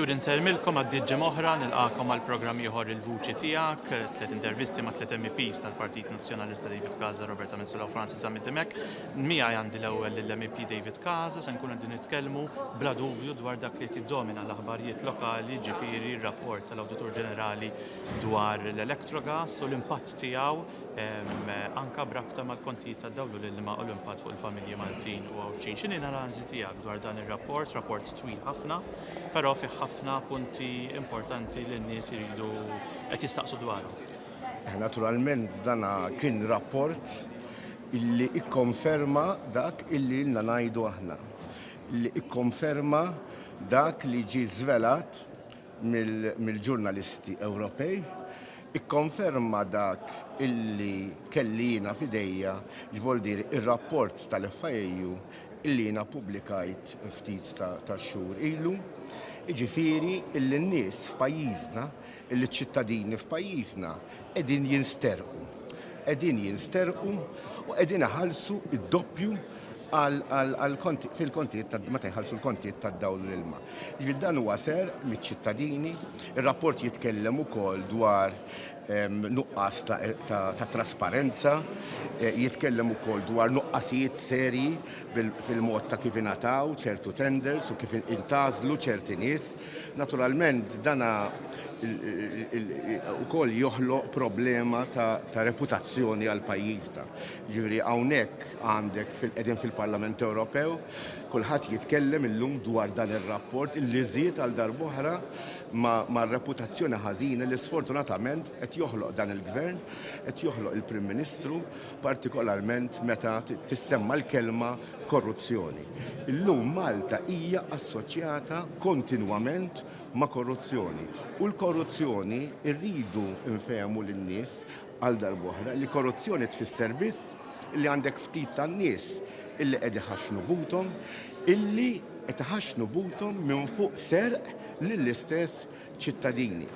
Sinjuri nsellmilkom għaddiet ġimgħa oħra nilqakom għal programm ieħor il-vuċi tiegħek, tliet intervisti ma' tliet MEPs tal-Partit Nazzjonalista David Casa, Roberta Metsola u Francis Zammit Dimech. Miegħi għandi l-ewwel lill-MEP David Casa se nkunu qegħdin nitkellmu bla dubju dwar dak li qed jiddomina l-aħbarijiet lokali, ġifieri r-rapport tal-Awditur Ġenerali dwar l-Electrogas u l-impatt tiegħu anka b'rabta mal-kontijiet tad-dawl u l-ilma u l-impatt fuq il-familji Maltin u Għawdxin. X'inhi l-analiżi tiegħek dwar dan ir-rapport, rapport twil ħafna, però fih ħafna punti importanti li n-nies iridu qed jistaqsu dwarhom. Eh, naturalment dana kien rapport illi ikkonferma dak illi ilna ngħidu aħna. Illi ikkonferma dak li ġie żvelat mill-ġurnalisti Ewropej, ikkonferma dak illi kelli jiena f'idejja, ġvoldir ir-rapport tal-FIAU illi jiena ppubblikajt ftit ta' xhur ilu. Jiġifieri illi n-nies f'pajjiżna, illi ċ-ċittadini f'pajjiżna qegħdin jinsterqu. Qegħdin jinsterqu u qegħdin iħallsu d-doppju fil-kontijiet meta jħallsu l-kontijiet tad-dawl u l-ilma. Jiġifieri dan huwa serq miċ-ċittadini. Ir-rapport jitkellem ukoll dwar nuqqas ta' trasparenza, jitkellem ukoll dwar nuqqasijiet serji fil-mod ta' kif ingħataw ċertu tenders u kif intgħażlu ċerti nies. Naturalment dana ukoll joħloq problema ta' reputazzjoni għal pajjiżna. Jiġifieri hawnhekk għandek qegħdin fil-Parlament Ewropew, kulħadd jitkellem illum dwar dan ir-rapport illi żied għal darb'oħra mar-reputazzjoni ħażina li sfortunatament qed joħloq dan il-Gvern, qed joħloq il-Prim Ministru, partikolarment meta tissemma l-kelma korruzzjoni. Illum Malta hija assoċjata kontinwament ma' korruzzjoni. U l-korruzzjoni rridu nfehmu lin-nies għal darb'oħra li korruzzjoni tfisser biss li għandek ftit tan-nies illi qed iħaxxnu buthom, illi qed iħaxxnu buthom minn fuq serq lill-istess ċittadini.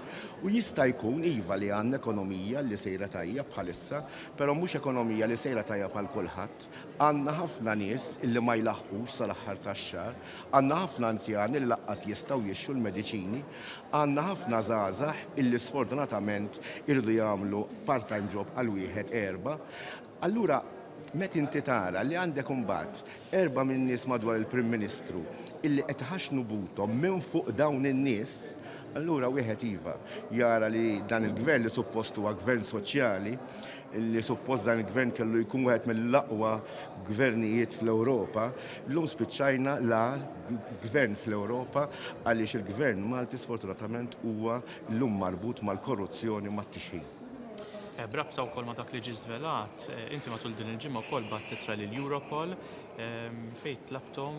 U jista' jkun iva li għandna ekonomija li sejra tajjeb bħalissa, però mhux ekonomija li sejra tajjeb għal kulħadd. Għandna ħafna nies illi ma jlaħħqux sal-aħħar tax-xahar, għandna ħafna anzjani li laqqas jistgħu jixtru l-mediċini, għandna ħafna żgħażagħ illi sfortunatament iridu jagħmlu part-time job għal wieħed erba'. Allura meta inti tara li għandek imbagħad erba' min-nies madwar il-Prim Ministru illi qed iħaxxnu buthom minn fuq dawn in-nies, allura wieħed iva jara li dan il-Gvern li suppost huwa gvern soċjali, li suppost dan il-gvern kellu jkun wieħed mill-aqwa gvernijiet fl-Ewropa, llum spiċċajna l-agħar gvern fl-Ewropa għaliex il-gvern Malti sfortunatament huwa llum marbut mal-korruzzjoni u mat-tixħim. Eh, b'rabta wkoll ma' dak li ġie żvelat, eh, inti matul din il-ġimgħa wkoll bgħatt ittra lil Europol ehm, fejn tlabthom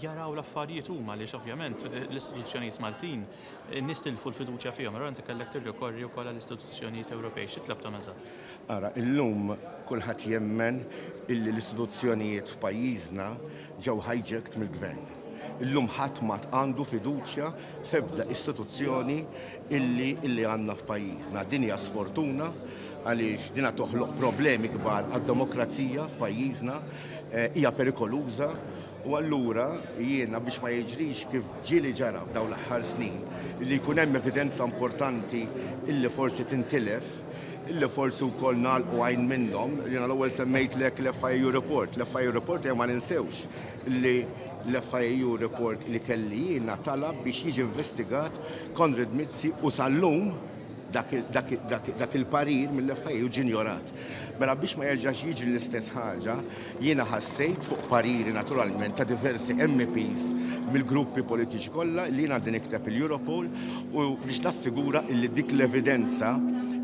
jaraw l-affarijiet huma għaliex ovvjament l-istituzzjonijiet Maltin In-nies tilfu l-fiduċja fihom, allura inti kellek tirrikorri wkoll għall-istituzzjonijiet Ewropej. Xi tlabthom eżatt? Ara, illum kulħadd jemmen illi l-istituzzjonijiet f'pajjiżna ġew hijacked mill-Gvern. Illum ħadd m'għad għandu fiduċja f'ebda istituzzjoni illi illi għandna f'pajjiżna. Din hija sfortuna għaliex dina toħloq problemi kbar għad-demokrazija f'pajjiżna, eh, hija perikoluża U allura jiena biex ma jiġrix kif ġieli ġara f'dawn l-aħħar snin, li jkun hemm evidenza importanti illi forsi tintilef, illi forsi wkoll nagħlqu għajn minnhom, jiena l-ewwel semmejtlek l-FIAU report, l-FIAU report ejja ma ninsewx li l-FIAU report li kelli jiena talab biex jiġi investigat Konrad Mizzi u sal-lum dak il-parir mill-FIAU ġie injorat. Mela biex ma jerġax jiġri l-istess ħaġa, jiena ħassejt fuq pariri naturalment ta' diversi MEPs mill-gruppi politiċi kollha li jiena għandi nikteb il-Europol u biex nassigura illi dik l-evidenza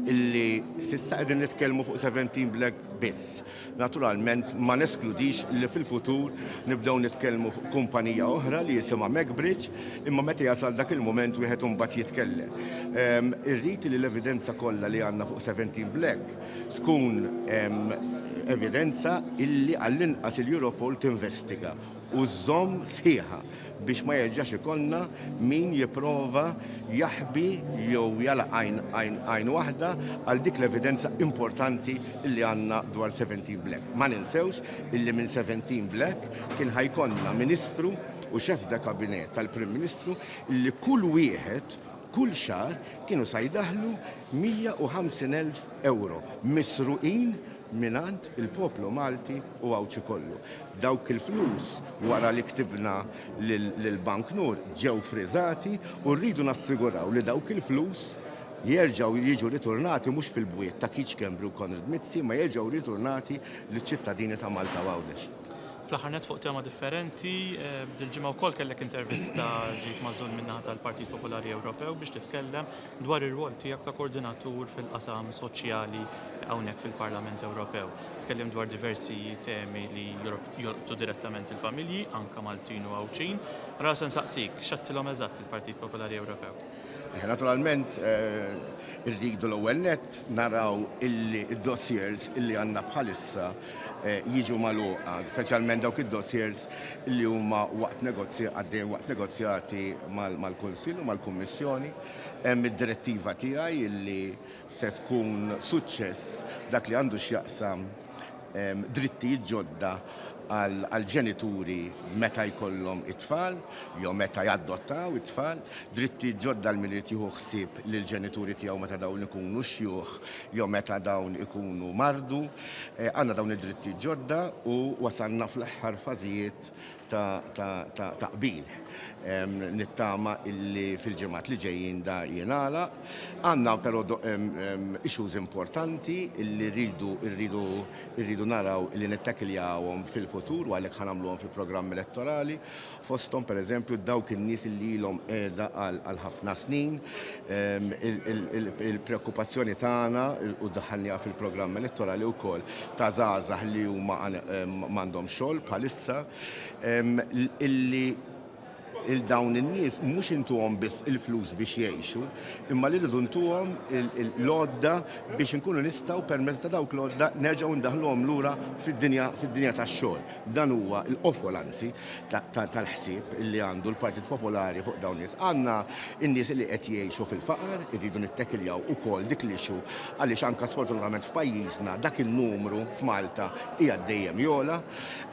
illi s'issa qegħdin nitkellmu fuq 17 Black biss. Naturalment ma neskludix li fil-futur nibdew nitkellmu fuq kumpanija oħra li jisimha Macbridge, imma meta jasal dak il-mument wieħed imbagħad jitkellem. Ehm, irrid li l-evidenza kollha li għandna fuq 17 Black tkun ehm, evidenza illi għall-inqas il-Europol tinvestiga u żżomm sħiħa biex ma jerġax ikollna min jipprova jaħbi jew jagħlaq għajn għajn għajn waħda għal dik l-evidenza importanti li għandna dwar 17 Black. Ma ninsewx illi minn 17 Black kien ħa jkollna Ministru u chef de cabinet tal-Prim Ministru li kull wieħed kull xahar kienu sa jdaħħlu 150,000 ewro misruqin mingħand il-poplu Malti u Għawdxi kollu. Dawk il-flus wara li ktibna lill-Bank Nur ġew friżati u rridu nassiguraw li dawk il-flus jerġgħu jiġu ritornati mhux fil-bwiet ta' Keith Schembri u Konrad Mizzi ma jerġgħu ritornati liċ-ċittadini ta' Malta u Għawdex. Fl-aħħar nett fuq tema differenti, dil-ġimgħa wkoll kellek intervista ġejt magħżul min-naħa tal-Partit Popolari Ewropew biex titkellem dwar ir-rwol tiegħek ta' koordinatur fil-qasam soċjali hawnhekk fil-Parlament Ewropew. Tkellimt dwar diversi temi li jolqtu direttament il-familji, anke Maltin u Għawdxin. Allura se nsaqsik, x'għedtilhom eżatt il-Partit Popolari Ewropew? Naturalment, irridu l-ewwel nett naraw illi d-dossiers illi għandna bħalissa jiġu magħluqa, speċjalment dawk id-dossiers li huma waqt negozji għaddejjin waqt negozjati mal-Kunsill u mal-Kummissjoni. Hemm id-direttiva tiegħi illi se tkun suċċess dak li għandu x'jaqsam drittijiet ġodda għall-ġenituri meta jkollhom it-tfal jew meta jadottaw it-tfal, drittijiet ġodda għal min irid jieħu ħsieb lill-ġenituri tiegħu meta dawn ikunu xjuħ jew meta dawn ikunu mardu. Għandna dawn id-drittijiet ġodda u wasalna fl-aħħar fażijiet ta' qbil. Nittama illi fil-ġimgħat li ġejjin da jingħalaq. Għandna però issues importanti illi rridu rridu rridu naraw illi nittakkiljawhom fil-futur u għalhekk ħa nagħmluhom fil-programm elettorali. Fosthom pereżempju dawk in-nies illi ilhom qiegħda għal ħafna snin. Il-preokkupazzjoni tagħna u daħħalniha fil-programm elettorali wkoll ta' żgħażagħ li huma m'għandhomx xogħol bħalissa illi il dawn in-nies mhux intuhom biss il-flus biex jgħixu, imma li rridu ntuhom l-għodda biex inkunu nistgħu permezz ta' dawk l-għodda nerġgħu ndaħluhom lura fid-dinja fid-dinja tax-xogħol. Dan huwa l-qofol anzi tal-ħsieb li għandu l-Partit Popolari fuq dawn nies. Għandna n-nies li qed jgħixu fil-faqar, irridu nittekiljaw ukoll dik l-issue għaliex anke sfortunatament f'pajjiżna dak in-numru f'Malta qiegħed dejjem jogħla.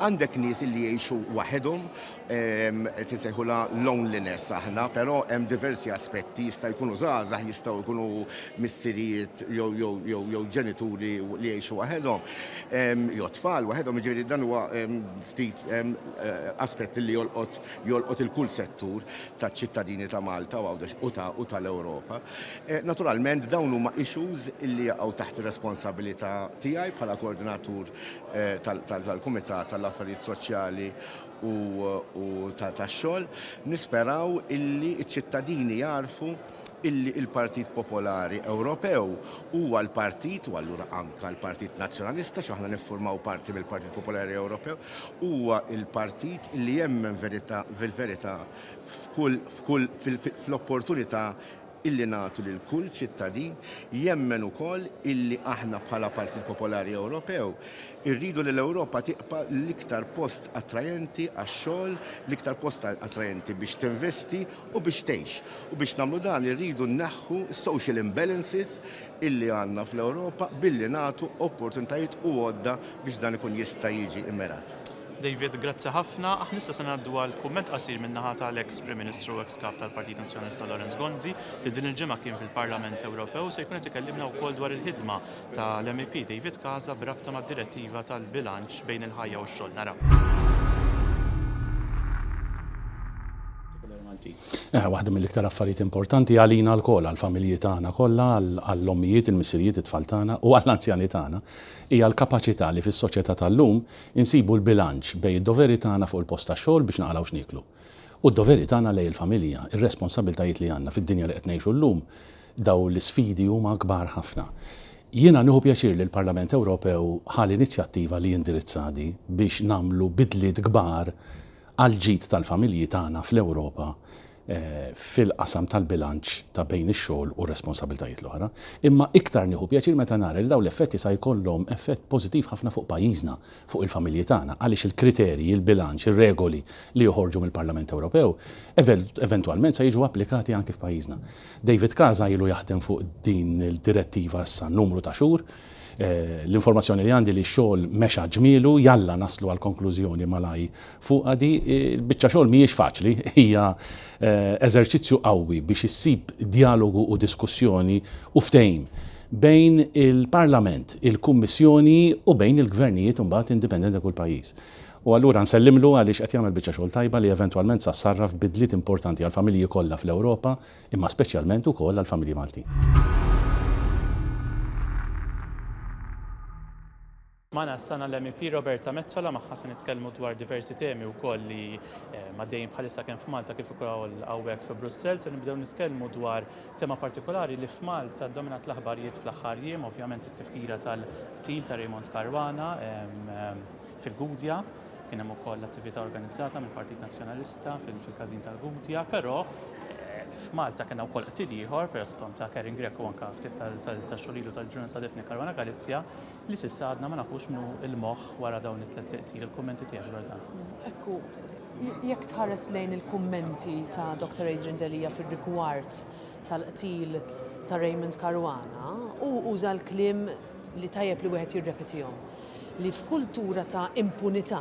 Għandek nies li jgħixu waħedhom, qed insejħulha loneliness aħna, però hemm diversi aspetti, jista' jkunu żgħażagħ, jistgħu jkunu missirijiet jew jew jew jew ġenituri li jgħixu waħedhom, jew tfal waħedhom, jiġifieri dan huwa ftit aspett li jolqot jolqot il-kull settur taċ-ċittadini ta' Malta u Għawdex u ta' u tal-Ewropa. Naturalment dawn huma issues li jaqgħu taħt ir-responsabilità tiegħi bħala koordinatur tal-Kumitat tal-Affarijiet Soċjali u tax-xogħol. Nisperaw illi ċ-ċittadini jagħrfu illi l-Partit Popolari Ewropew huwa l-partit, u allura anka l-Partit Nazzjonalista, x'aħna niffurmaw parti mill-Partit Popolari Ewropew, huwa l-partit illi jemmen verità fil-verità f'kull f'kull fl-opportunità illi nagħtu lil kull ċittadin, jemmen ukoll illi aħna bħala Partit Popolari Ewropew irridu li l-Ewropa tibqa' l-iktar post attrajenti għax-xogħol, l-iktar post attrajenti biex tinvesti u biex tgħix. U biex nagħmlu dan irridu nneħħu s-social imbalances illi għandna fl-Ewropa billi nagħtu opportunitajiet u għodda biex dan ikun jista' jiġi immirat. David, grazzi ħafna. Aħna issa se ngħaddu għal kumment qasir min-naħa tal-eks Prim Ministru u eks Kap tal-Partit Nazzjonalista Lawrence Gonzi li din il-ġimgħa kien fil-Parlament Ewropew se jkun qed ikellimna wkoll dwar il-ħidma tal-MEP David Casa b'rabta mad-direttiva tal-bilanċ bejn il-ħajja u x-xogħol. Naraw. Eh, waħda mill-iktar affarijiet importanti għalina lkoll, għall-familji tagħna kollha, għall-ommijiet, il-missirijiet, it-tfal tagħna u għall-anzjani tagħna, hija l-kapaċità li fis-soċjetà tal-lum insibu l-bilanċ bejn id-doveri tagħna fuq il-post tax-xogħol biex naqalgħu x'nieklu u d-doveri tagħna lejn il-familja, ir-responsabbiltajiet li għandna fid-dinja li qed ngħixu llum. Dawn l-isfidi huma kbar ħafna. Jiena nieħu pjaċir li l-Parlament Ewropew ħa l-inizjattiva li jindirizza di biex nagħmlu bidliet kbar għall-ġid tal-familji tagħna fl-Ewropa fil-qasam tal-bilanċ ta' bejn ix-xogħol u r-responsabbiltajiet l-oħra. Imma iktar nieħu pjaċir meta nara li dawn l-effetti sa jkollhom effett pożittiv ħafna fuq pajjiżna, fuq il-familji tagħna, għaliex il-kriterji, il-bilanċ, ir-regoli li joħorġu mill-Parlament Ewropew eventwalment sa jiġu applikati anki f'pajjiżna. David Casa ilu jaħdem fuq din il-direttiva issa numru ta' xhur. L-informazzjoni li għandi li x-xogħol mexa ġmielu, jalla naslu għal konklużjoni malaj fuqha di. Il-biċċa xogħol mhijiex faċli, hija eżerċizzju qawwi biex issib djalogu u diskussjoni u ftehim bejn il-Parlament, il-Kummissjoni u bejn il-gvernijiet imbagħad indipendenti ta' kull pajjiż. U allura nsellimlu għaliex qed jagħmel biċċa xogħol tajba li eventwalment sa ssarraf f'bidliet importanti għall-familji kollha fl-Ewropa imma speċjalment ukoll għall-familji Maltin. Magħna issa għandna l-MEP Roberta Metsola, magħha se nitkellmu dwar diversi temi wkoll li għaddejjin bħalissa kemm f'Malta kif ukoll hawnhekk fi Brussell. Se nibdew nitkellmu dwar tema partikolari li f'Malta ddominat l-aħbarijiet fl-aħħar jiem, ovvjament it-tifkira tal-qtil ta' Raymond Caruana fil-Gudja. Kien hemm ukoll attività organizzata mill-Partit Nazzjonalista fil-Każin tal-Gudja, però f'Malta kellna wkoll qtil ieħor, però ta' Karin Grech u anke ftit tal-xhur ilu tal-ġurnalista Daphne Caruana Galizia, li s'issa għadna ma nafux min hu l-moħħ wara dawn it-tlett qtil. Il-kummenti tiegħek dwar dan? Ekku, jekk tħares lejn il-kummenti ta' Dr. Adrian Delia fir-rigward tal-qtil ta' Raymond Caruana, hu uża l-kliem li tajjeb li wieħed jirrepetihom. li f'kultura ta' impunità,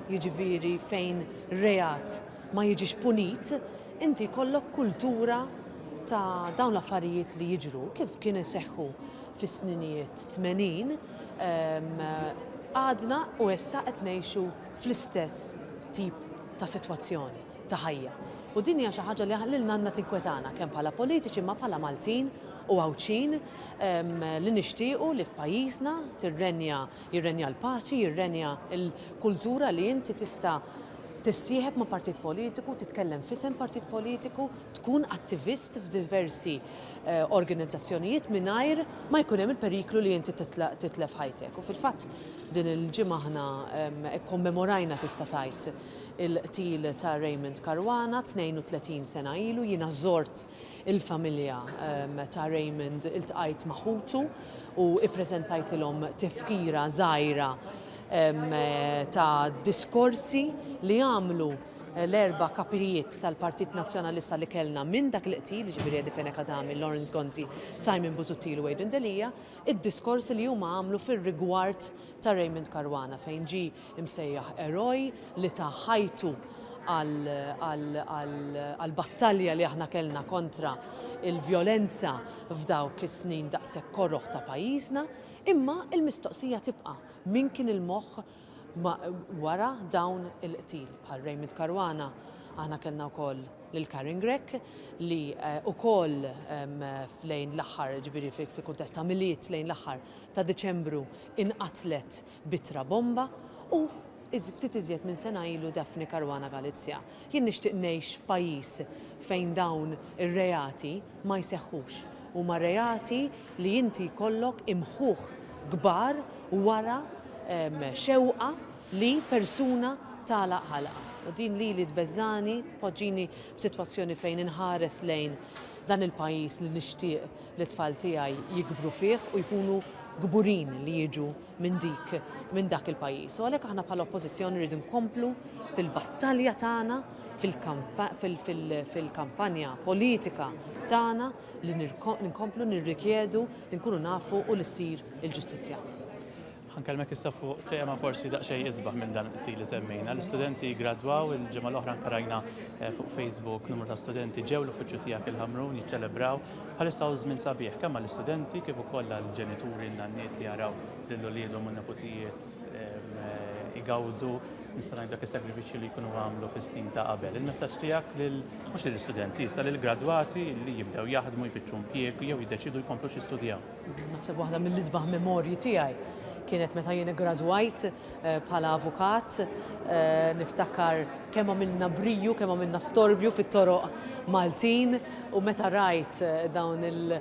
jiġifieri fejn reat ma jiġix punit, inti jkollok kultura ta' dawn l-affarijiet li jiġru, kif kien iseħħu fis-sninijiet 80, għadna u issa qed ngħixu fl-istess tip ta' sitwazzjoni, ta' ħajja. U din hija xi ħaġa li lilna għandna tinkwetana kemm bħala politiċi imma bħala Maltin u Għawdxin li nixtiequ li f'pajjiżna tirrenja jirrenja l-paċi, jirrenja l-kultura li inti tista' tissieħeb ma' partit politiku, titkellem f'isem partit politiku, tkun attivist f'diversi organizzazzjonijiet mingħajr ma jkun hemm il-periklu li inti titlef ħajtek. U fil-fatt din il-ġimgħa aħna kkommemorajna tista' tgħid il-qtil ta' Raymond Caruana 32 sena ilu. Jiena żort il-familja ta' Raymond, iltqajt ma' ħutu u ippreżentajtilhom tifkira żgħira ta' diskorsi li għamlu l-erba' kapijiet tal-Partit Nazzjonalista li kellna minn dak il-qtil, jiġifieri Eddie Fenech Adami, Lawrence Gonzi, Simon Busuttil u Adrian Delia, id-diskorsi li huma għamlu fir-rigward ta' Raymond Caruana fejn ġie imsejjaħ eroj li ta ħajtu għall-battalja li aħna kellna kontra l-vjolenza f'dawk is-snin daqshekk koroh ta' pajjiżna, imma l-mistoqsija tibqa', min kien il-moħħ wara dawn il-qtil? Bħal Raymond Caruana aħna kellna wkoll lil Karin Grech li wkoll lejn l-aħħar, jiġifieri fi kuntest ta' Milied lejn l-aħħar ta' Diċembru inqatlet b'ittra bomba u ftit iżjed minn sena ilu Daphne Caruana Galizia. Jien nixtieq ngħix f'pajjiż fejn dawn ir-reati ma jseħħux. Huma reati li inti jkollok imħuħ kbar wara xewqa li persuna tagħlaq ħalqha. U din lili tbeżżagħni, tpoġġini f'sitwazzjoni fejn inħares lejn dan il-pajjiż li nixtieq li t-tfal tiegħi jikbru fih u jkunu kburin li jiġu minn dik minn dak il-pajjiż. U għalhekk aħna bħala Oppożizzjoni rridu nkomplu fil-battalja tagħna, fil-kampanja politika tagħna li nkomplu nirrikjedu li nkunu nafu u li ssir il-ġustizzja. Ħa nkellmek issa fuq tema forsi daqsxejn isbaħ minn dan il-qtil li semmejna. L-istudenti gradwaw il-ġimgħa l-oħra anke rajna eh, fuq Facebook numru ta' studenti ġew l-uffiċċju tiegħek il-Ħamrun jiċċelebraw. Bħalissa hu żmien sabiħ kemm għall-istudenti kif ukoll għall-ġenituri n-nanniet li jaraw lil uliedhom u n-neputijiet eh, igawdu nista' ngħid dak is-sagrifiċċju li jkunu għamlu fis-snin ta' qabel. Il-messaġġ tiegħek lil mhux lill-istudenti, issa lill-gradwati li jibdew jaħdmu jfittxu impjieg jew jiddeċidu jkomplu jistudjaw. Naħseb waħda mill-isbaħ memorji tiegħi kienet meta jien iggradwajt bħala avukat. Niftakar kemm għamilna briju, kemm għamilna storbju fit-toroq Maltin u meta rajt dawn il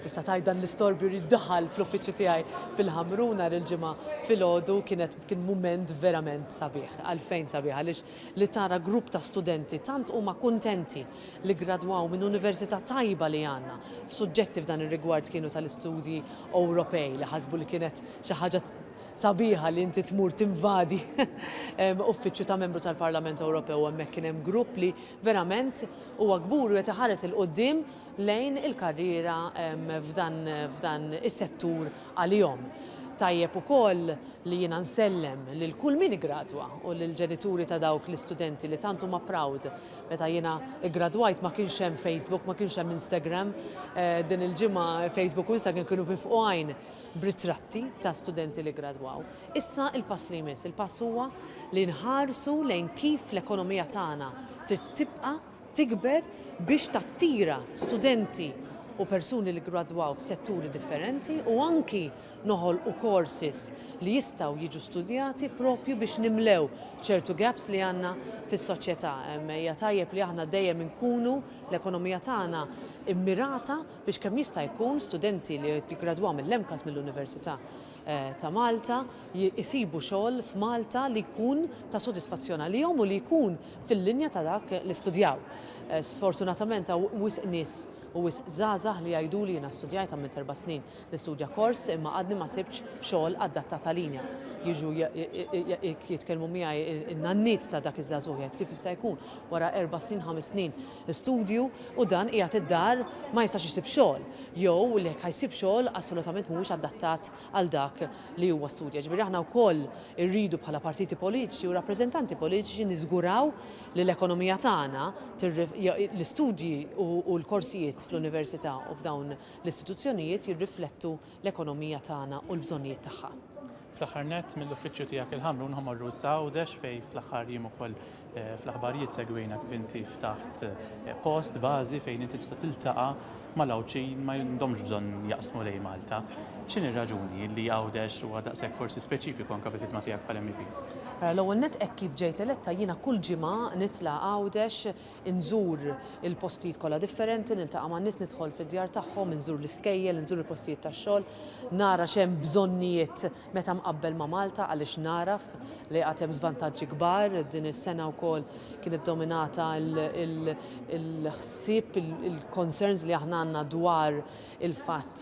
tista' tgħid dan l-istorbju li daħal fl-uffiċċju tiegħi fil-Ħamrun nhar il-Ġimgħa filgħodu kienet kien mument verament sabiħ. Għalfejn sabiħ? Għaliex li tara grupp ta' studenti tant huma kuntenti li ggradwaw minn università tajba li għandna f'suġġetti f'dan ir-rigward kienu tal-istudji Ewropej li ħasbu li kienet xi ħaġa. sabiħa li inti tmur tinvadi uffiċċju ta' membru tal-Parlament Ewropew u hemmhekk kien hemm grupp li verament huwa kbur u qed iħares 'il quddiem lejn il-karriera f'dan f'dan is-settur għalihom. Tajjeb ukoll li jiena nsellem lil kull min iggradwa u lill-ġenituri ta' dawk l-istudenti li tant huma proud. Meta jiena ggradwajt ma kienx hemm Facebook, ma kienx hemm Instagram. Din il-ġimgħa Facebook u Instagram kienu mifqugħin b'ritratti ta' studenti li ggradwaw. Issa l-pass li jmiss, il-pass huwa li nħarsu lejn kif l-ekonomija tagħna trid tibqa' tikber biex tattira studenti u persuni li ggradwaw f'setturi differenti u anki noħolqu courses li jistgħu jiġu studjati propju biex nimlew ċertu gaps li għandna fis-soċjetà. Hija tajjeb li aħna dejjem inkunu l-ekonomija tagħna mmirata biex kemm jista' jkun studenti li jiggradwaw mill-MCAST mill-Università ta' Malta jsibu xogħol f'Malta li jkun ta' sodisfazzjon għalihom u li jkun fil-linja ta' dak li studjaw. Sfortunatament hawn wisq nies u wisq żgħażagħ li jgħiduli jiena studjajt għamilt erba' snin nistudja kors imma għadni ma sibtx xogħol adattat għalina. Jiġu jitkellmu miegħi n-nanniet ta' dak iż-żagħżugħ jgħid kif jista' jkun wara erba' snin ħames snin studju u dan qiegħed id-dar ma jistax isib xogħol jew li jekk ħa jsib xogħol assolutament mhuwiex adattat għal dak li huwa studja. Ġifieri aħna wkoll irridu bħala partiti politiċi u rappreżentanti politiċi niżguraw li l-ekonomija tagħna l-istudji u l-korsijiet fl-università u f'dawn l-istituzzjonijiet jirriflettu l-ekonomija tagħna u l-bżonnijiet tagħha. Fl-aħħar nett, mill-uffiċċju tiegħek il-Ħamrun ħa mmorru issa Għawdex fejn fl-aħħar jiem ukoll fl-aħbarijiet segwejna kif inti ftaħt post, bażi fejn inti tista' tiltaqa' mal-Għawdxin ma għandhomx bżonn jaqsmu lejn Malta. X'inhi r-raġuni li Għawdex huwa daqshekk forsi speċifiku anke fil-ħidma tiegħek bħala MEP? L-ewwel nett hekk kif ġejt eletta jiena kull ġimgħa nitla' Għawdex inżur il-postijiet kollha differenti, niltaqa' man-nies, nidħol fid-djar tagħhom, inżur l-iskejjel, inżur il-postijiet tax-xogħol, nara x'hemm bżonnijiet meta mqabbel ma' Malta għaliex nagħraf li għad hemm żvantaġġi kbar. Din is-sena wkoll kienet dominata l-ħsieb, il-concerns li aħna għandna dwar il-fatt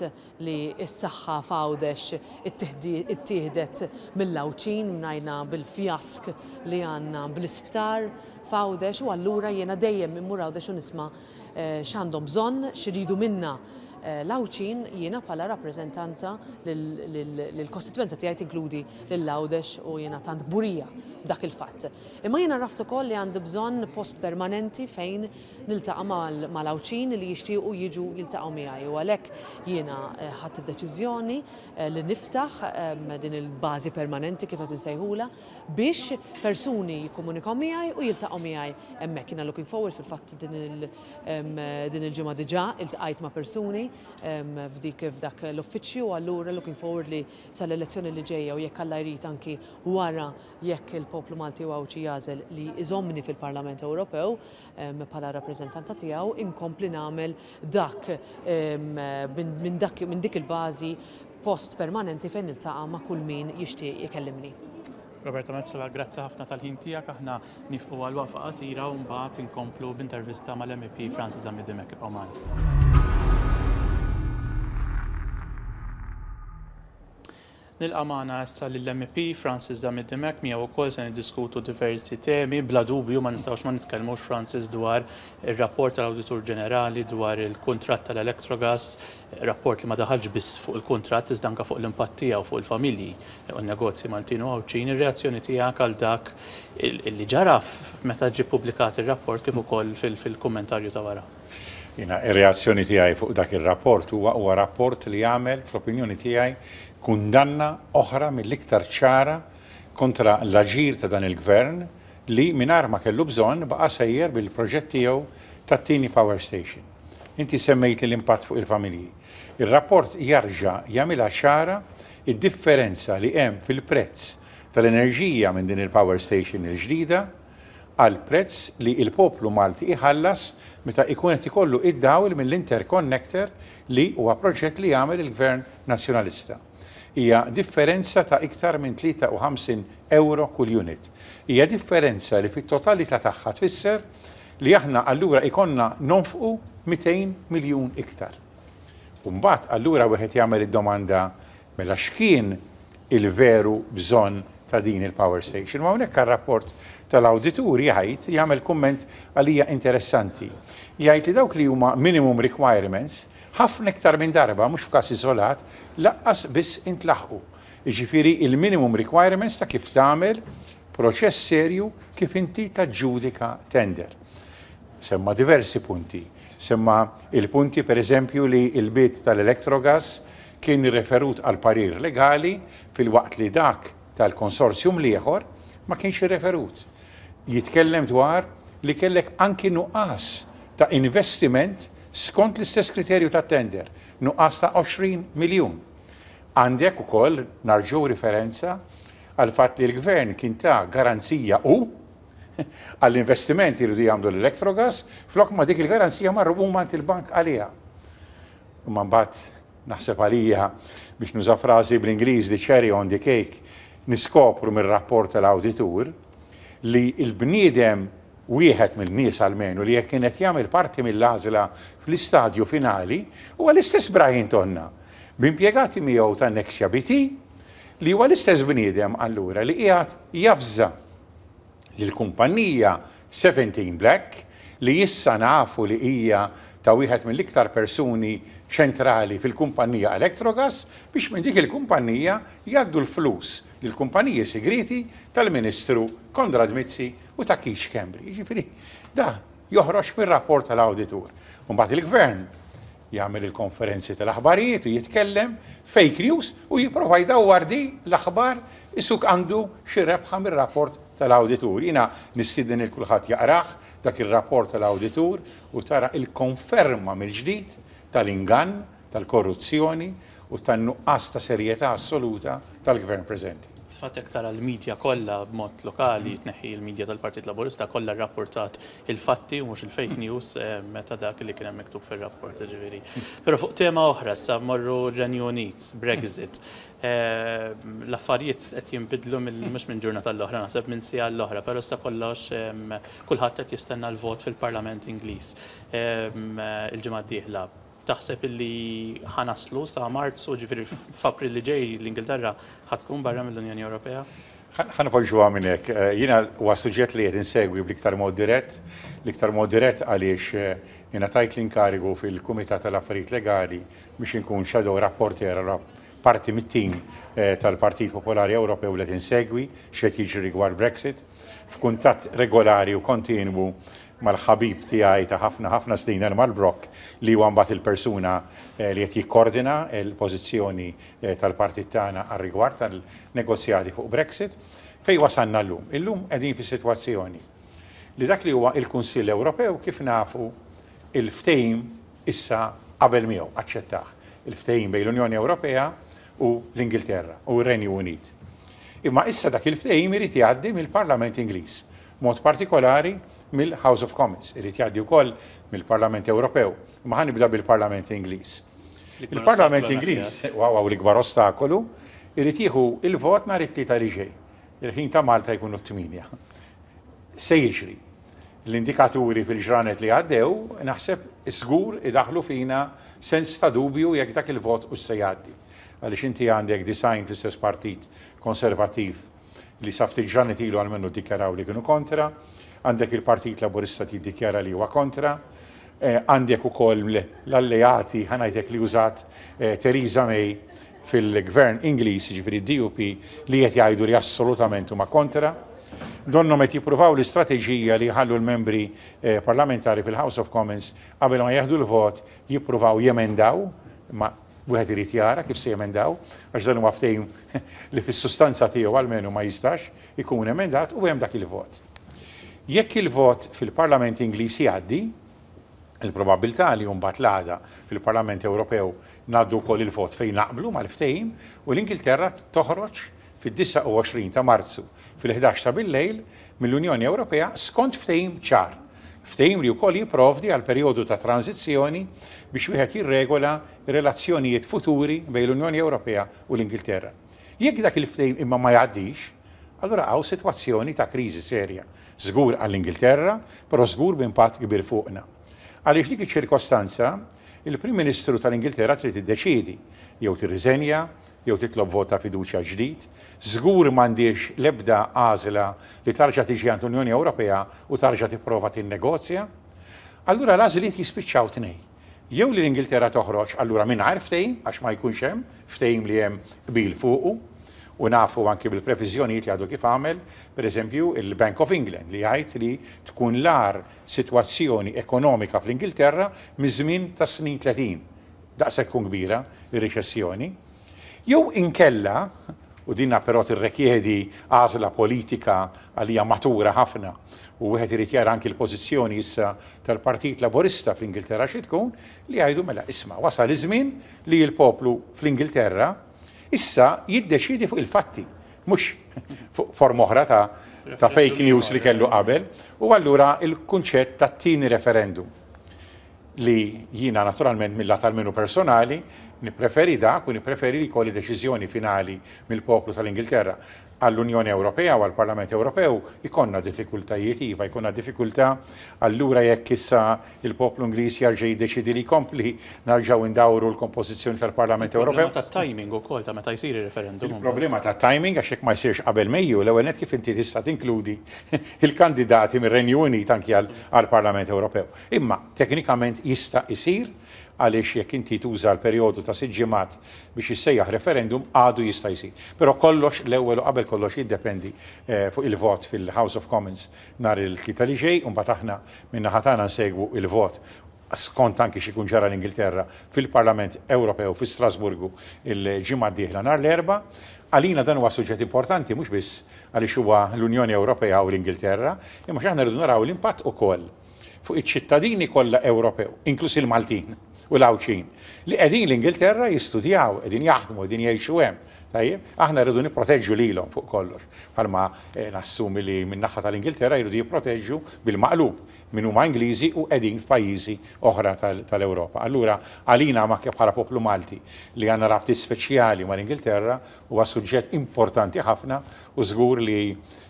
li s-saħħa f'Għawdex ittieħdet mill-Għawdxin, mnajna bil-fjask li għandna bl-isptar f'Għawdex u allura jiena dejjem immur Għawdex u nisma' x'għandhom bżonn, x'iridu minna l-Għawdxin, jiena bħala rappreżentanta lill-kostitwenza tiegħi tinkludi lil Għawdex u jiena tant kburija b'dak il-fatt. Imma jiena għaraft ukoll li għandi bżonn post permanenti fejn niltaqa' mal-Għawdxin li jixtiequ jiġu jiltaqgħu miegħi u għalhekk jiena ħadt id-deċiżjoni li niftaħ din il-bażi permanenti kif qed insejħulha biex persuni jikkomunikaw miegħi u jiltaqgħu miegħi hemmhekk. Jiena looking forward fil-fatt din il-ġimgħa diġà iltqajt ma' persuni f'dik f'dak l-uffiċċju u allura looking forward li sal-elezzjoni li ġejja u jekk Alla jrid anki wara jekk il-poplu Malti u Għawdxi jagħżel li jżommni fil-Parlament Ewropew bħala rappreżentanta tiegħu, inkompli nagħmel dak minn dak minn dik il-bażi post permanenti fejn niltaqa' ma' kull min jixtieq ikellimni. Roberta Metsola, grazzi ħafna tal-ħin tiegħek. Aħna nifqu għal waqfa qasira u mbagħad inkomplu b'intervista mal-MEP Francis Zammit Dimech. Ibqgħu magħna. Nilqa' magħna issa lill-MEP Francis Zammit Dimech, miegħu wkoll se niddiskutu diversi temi, bla dubju ma nistgħux ma nitkellmux Francis dwar ir-rapport tal-Awditur Ġenerali dwar il-kuntratt tal-Electrogas, rapport li ma daħalx biss fuq il-kuntratt iżda anke fuq l-impatt tiegħu fuq il-familji u n-negozji Maltin u Għawdxin. Ir-reazzjoni tiegħek għal dak li ġara meta ġie ppubblikat ir-rapport kif ukoll fil-kummentarju ta' wara? Jiena r-reazzjoni tiegħi fuq dak ir-rapport huwa huwa rapport li jagħmel, fl-opinjoni tiegħi, kundanna oħra mill-iktar ċara kontra l-aġir ta' dan il-Gvern li mingħajr ma kellu bżonn baqa' sejjer bil-proġett tiegħu tat-tieni power station. Inti semmejtli l-impatt fuq il-familji. Ir-rapport jarġa' jagħmilha ċara d-differenza li hemm fil-prezz tal-enerġija minn din il-power station il-ġdida għall-prezz li l-poplu Malti iħallas meta ikun qed ikollu id-dawl mill-interconnector li huwa proġett li għamel il-Gvern Nazzjonalista. Hija differenza ta' iktar minn 53 ewro kull unit. Hija differenza li fit-totalità tagħha tfisser li aħna allura ikonna nonfqu 200 miljun iktar. U mbagħad allura wieħed jagħmel id-domanda mela x'kien? il-veru bżonn ta' din il-power station. U hawnhekk għar-rapport tal-awditur jgħid, jagħmel kumment għalija interessanti. Jgħid li dawk li huma minimum requirements, ħafna iktar minn darba, mhux f'każ iżolat, laqqas biss intlaħqu. Jiġifieri il-minimum requirements ta' kif tagħmel proċess serju kif inti taġġudika tender. Semma diversi punti. Semma il-punti per eżempju li l-bid tal-Electrogas kien irreferut għal parir legali filwaqt li dak tal-consortium l-ieħor ma kienx irreferut. Jitkellem dwar li kellek anki nuqqas ta' investiment skont l-istess kriterju tat-tender, nuqqas ta' 20 miljun. Għandek ukoll, narġgħu riferenza għall-fatt li l-Gvern kien ta garanzija hu għall-investiment li jridu jagħmlu l-Electrogas, flok ma dik il-garanzija marru huma għand il-bank għaliha. Imma mbagħad naħseb għalija biex nuża frażi bl-Ingliż the cherry on the cake niskopru mir-rapport tal-awditur li l-bniedem wieħed mill-nies almenu li jekk kien qed jagħmel parti mill-għażla fl-istadju finali huwa l-istess Brian Tonna b'impjegati miegħu ta' Nexia BT li huwa l-istess bniedem allura li qiegħed javża lill-kumpanija Seventeen Black, li issa nafu li hija ta' wieħed mill-iktar persuni ċentrali fil-kumpanija Electrogas, biex minn dik il-kumpanija jgħaddu l-flus lill-kumpaniji sigrieti tal-Ministru Konrad Mizzi u ta' Keith Schembri. Jiġifieri, da joħroġ mir-rapport tal-awditur. U mbagħad il-Gvern jagħmel il-konferenzi tal-aħbarijiet u jitkellem fake news u jipprova jdawwar di l-aħbar isuk għandu xi rebħa mir-rapport tal-awditur. Jiena nistieden lil kulħadd jaqrah dak ir-rapport tal-awditur u tara il-konferma mill-ġdid tal-ingann, tal-korruzzjoni u tan-nuqqas ta' serjetà assoluta tal-Gvern preżenti. Fil-fatt jekk tara l-media kollha b'mod lokali, tneħħi l-media tal-Partit Laburista, kollha rrappurtat il-fatti u mhux il-fake news meta dak li kien hemm miktub fir-rapport, jiġifieri. Però fuq tema oħra issa mmorru r-Renju Unit, Brexit. L-affarijiet qed jinbidlu mhux minn ġurnata għall-oħra, naħseb minn siegħa għall-oħra, però issa kollox kulħadd qed jistenna l-vot fil-Parlament Ingliż il-ġimgħa d-dieħla. Taħseb illi ħa naslu sa Marzu, ġifieri f'April li ġej l-Ingilterra ħa tkun barra mill-Unjoni Ewropea? Ħa npoġġuha minn hekk. Jiena huwa suġġett li qed insegwi bl-iktar mod dirett, l-iktar mod dirett għaliex ingħatajt l-inkarigu fil-Kumitat tal-Affarijiet Legali biex inkun shadow rapporteur għal parti mit-tim tal-Partit Popolari Ewropew li qed insegwi x'qed jiġri rigward Brexit, f'kuntatt regolari u kontinwu mal-ħabib tiegħi ta' ħafna ħafna snin Elmar Brok li huwa mbagħad il-persuna li qed jikkordina l-pożizzjoni tal-partit tagħna għar-rigward tal-negozjati fuq Brexit. Fejn wasalna llum? Illum qegħdin fis-sitwazzjoni li dak li huwa il-Kunsill Ewropew kif nafu il-ftehim issa qabel miegħu, aċċettah, il-ftehim bejn l-Unjoni Ewropea u l-Ingilterra u r-Renju Unit. Imma issa dak il-ftehim irid jgħaddi mill-Parlament Ingliż B'mod partikolari mill-House of Commons. Irid jgħaddi wkoll mill-Parlament Ewropew. Imma ħa nibda bil-Parlament Ingliż. Il-Parlament Ingliż, huwa l-ikbar ostakolu, irid jieħu il-vot nhar it-Tlieta li ġej. Il-ħin ta' Malta jkunu t-tmienja. Se jiġri. L-indikaturi fil-ġranet li għaddew naħseb żgur idaħħlu fina sens ta' dubju jekk dak il-vot hux se jgħaddi. Għaliex inti għandek 90 fl-istess partit konservattiv li sa ftit ġranet ilu almenu ddikjaraw li kienu kontra, għandek il-Partit Laburista jiddikjara li huwa kontra, għandek ukoll l-alleati ħa ngħidlek li użat Theresa May fil-gvern Ingliż, jiġifieri d-DUP, li qed jgħidu li assolutament huma kontra. Donnhom qed jippruvaw l-istrateġija li jħallu l-membri parlamentari fil-House of Commons qabel ma jieħdu l-vot jippruvaw jemendaw, imma Wieħed irid jara kif se jemendaw, għax dan huwa ftehim li fis-sustanza tiegħu almenu ma jistax ikun emendat u hemm dak il-vot. Jekk il-vot fil-Parlament Ingliż jgħaddi, il-probabbiltà li mbagħad l-għada fil-Parlament Ewropew ngħaddu wkoll il-vot fejn naqblu mal-ftehim u l-Ingilterra toħroġ fid-29 ta' Marzu fil-ħdax ta' billejl mill-Unjoni Ewropea skont ftehim ċar. Ftehim li wkoll jipprovdi għal perjodu ta' tranżizzjoni biex wieħed jirregola relazzjonijiet futuri bejn l-Unjoni Ewropea u l-Ingilterra. Jekk dak il-ftehim imma ma jgħaddix, allura hawn sitwazzjoni ta' kriżi serja, żgur għall-Ingilterra, però żgur b'impatt kbir fuqna. Għaliex f'dik iċ-ċirkostanza, Il-Prim Ministru tal-Ingilterra trid tiddeċiedi, jew tirriżenja, jew titlob vot ta' fiduċja ġdid. Żgur m'għandhiex l-ebda għażla li tarġa' tiġi għand l-Unjoni Ewropea u tarġa' tipprova tinnegozja. Allura l-għażliet jispiċċaw tnejn. Jew li l-Ingilterra toħroġ allura mingħajr ftehim, għax ma jkunx hemm ftehim li hemm qbil fuqu, u nafu anki bil-previżjonijiet li għadu kif għamel, pereżempju, il-Bank of England li jgħid li tkun l-agħar sitwazzjoni ekonomika fl-Ingilterra miż-żmien tas-snin 30. Daqshekk tkun kbira r-riċessjoni. Jew inkella, u dinha però tirrekjedi għażla politika għalija matura ħafna, u wieħed irid jara anki l-pożizzjoni issa tal-Partit Laburista fl-Ingilterra xi tkun, li jgħidu mela isma' wasal iż-żmien li l-poplu fl-Ingilterra issa jiddeċiedi fuq il-fatti, mhux fuq forma oħra ta' ta' fake news li kellu qabel, u allura l-kunċett tat-tieni referendum li jiena naturalment mill-lat almenu personali nippreferi dak u nippreferi li jkolli deċiżjoni finali mill-poplu tal-Ingilterra. Għall-Unjoni Ewropea u għall-Parlament Ewropew ikollna diffikultajiet, iva, jkollna diffikultà allura jekk issa il-poplu Ingliż jarġa' jiddeċiedi li jkompli narġgħu ndawru l-kompożizzjoni tal-Parlament Ewropew. Il-problema tat-timing ukoll ta' meta jsir ir-referendum. Il-problema tat-timing għax jekk ma jsirx qabel Mejju, l-ewwel nett kif inti tista' tinkludi l-kandidati mir-Renju Unit anki għall-Parlament Ewropew. Imma teknikament jista' jsir għaliex jekk inti tuża l-perjodu ta' sitt ġimgħat biex issejjaħ referendum għadu jista' jsir. Però kollox l-ewwel u qabel kollox jiddependi fuq il-vot fil-House of Commons nhar il-Tlieta li ġej u mbagħad aħna min-naħa tagħna nsegwu l-vot skont anki x'ikun ġara l-Ingilterra fil-Parlament Ewropew fi Strasburgu l-ġimgħa d-dieħla nhar l-Erbgħa. Għalina dan huwa suġġett importanti mhux biss għaliex huwa l-Unjoni Ewropea u l-Ingilterra, imma għax aħna rridu naraw l-impatt ukoll fuq iċ-ċittadini kollha Ewropew, inkluż il-Maltin u l-Għawdxin, li qegħdin l-Ingilterra jistudjaw, qegħdin jaħdmu, qegħdin jgħixu hemm. Tajjeb? Aħna rridu nipproteġġu lilhom fuq kollox. Bħalma nassumi li min-naħa tal-Ingilterra jridu jipproteġġu bil-maqlub min huma Ingliżi u qegħdin f'pajjiżi oħra tal-Ewropa. Allura għalina anke bħala poplu Malti li għandna rabtiet speċjali mal-Ingilterra huwa suġġett importanti ħafna u żgur li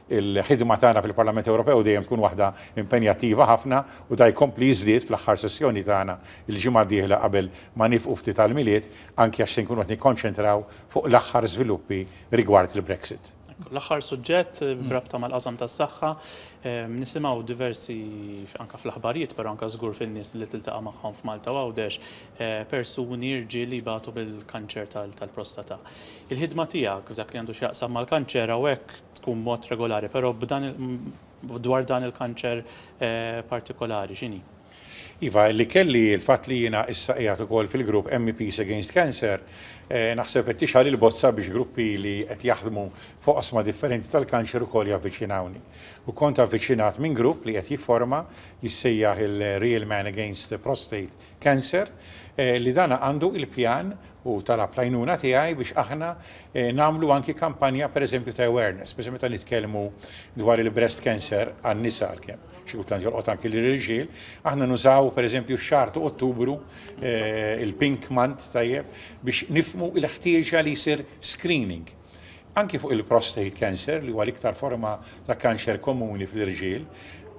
l-ħidma tagħna fil-Parlament Ewropew dejjem tkun waħda impenjattiva ħafna u da jkompli jiżdied fl-aħħar sessjoni tagħna l-ġimgħa d-dieħla qabel ma nifqu ftit għall-Milied anki għax se nkunu qed nikkonċentraw fuq l-aħħar żviluppi rigward il-Brexit. L-aħħar suġġett b'rabta mal-qasam tas-saħħa, nisimgħu diversi anke fl-aħbarijiet però anke żgur fin-nies li tiltaqa' magħhom f'Malta u Għawdex, persuni rġiel li jbatu bil-kanċer tal-prostata. Il-ħidma tiegħek f'dak li għandu x'jaqsam mal-kanċer hawnhekk tkun b'mod regolari, però b'dan dwar dan il-kanċer partikolari x'inhi? Iva, li kelli l-fatt li jiena issa qiegħed ukoll fil-grupp MEPs Against Cancer, naħseb qed tixgħal il-bozza biex gruppi li qed jaħdmu f'oqsma differenti tal-kanċer ukoll javviċinawni. U kont avviċinat minn grupp li qed jifforma, jissejjaħ il-Real Men Against Prostate Cancer, li dan għandu il-pjan u talab l-għajnuna tiegħi biex aħna nagħmlu anki kampanja pereżempju ta' awareness, pereżempju meta nitkellmu dwar il-breast cancer għan-nisa għalkemm xi kultant jolqot anki lill-irġiel, aħna nużaw pereżempju x-xahar ta' Ottubru, il-Pink Month tajjeb, biex nifhmu l-ħtieġa li jsir screening. Anki fuq il-prostate cancer, li huwa l-iktar forma ta' kanċer komuni fl-irġiel,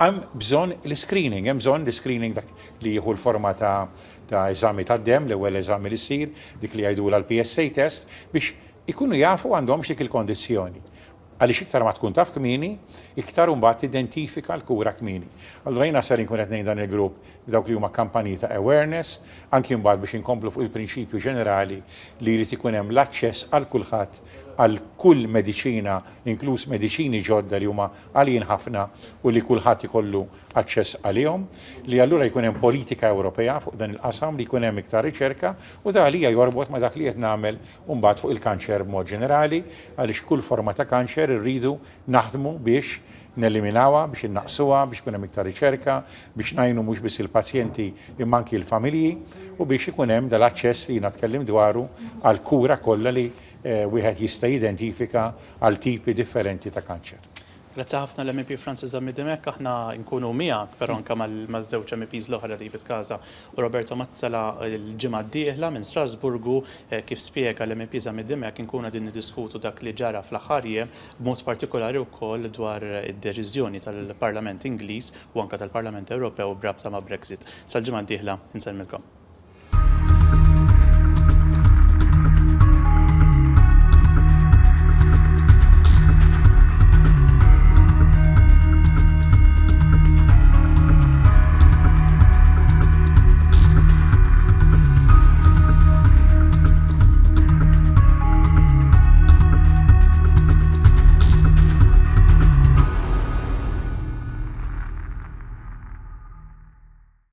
hemm bżonn l-iscreening, hemm bżonn l-iscreening dak li jieħu l-forma ta' ta' eżami tad-demm, l-ewwel eżami li ssir, dik li jgħidulha l-PSA test, biex ikunu jafu għandhomx dik il-kondizzjoni. Għaliex iktar ma tkun taf kmieni, iktar imbagħad tidentifika l-kura kmieni. Allura jiena ser inkun qed ngħin dan il-grupp f'dawk li huma kampanji ta' awareness, anki mbagħad biex inkomplu fuq il-prinċipju ġenerali li jrid ikun hemm l-aċċess għal kulħadd għal kull mediċina, inkluż mediċini ġodda li huma għaljin ħafna u li kulħadd ikollu aċċess għalihom, li allura jkun hemm politika Ewropea fuq dan il-qasam, li jkun hemm iktar riċerka u da għalija jorbot ma' dak li qed nagħmel mbagħad fuq il-kanċer b'mod ġenerali għaliex kull forma ta' kanċer irridu naħdmu biex neliminawha, biex innaqqsuha, biex ikun hemm iktar riċerka, biex ngħinu mhux biss il-pazjenti imma anki l-familji u biex ikun hemm dal-aċċess li jiena tkellimt dwaru għall-kura kollha li wieħed jista' jidentifika għal tipi differenti ta' kanċer. Grazzi ħafna l-MEP Francis Zammit Dimech, aħna nkunu miegħek però anke maż-żewġ MEPs l-oħra David Casa u Roberto Mazzola l-ġimgħa d-dieħla minn Strasburgu kif spjega l-MEP Zammit Dimech inkunu qegħdin niddiskutu dak li ġara fl-aħħar jiem b'mod partikolari wkoll dwar id-deċiżjoni tal-Parlament Ingliż u anke tal-Parlament Ewropew b'rabta ma' Brexit. Sal-ġimgħa d-dieħla insellmilkom.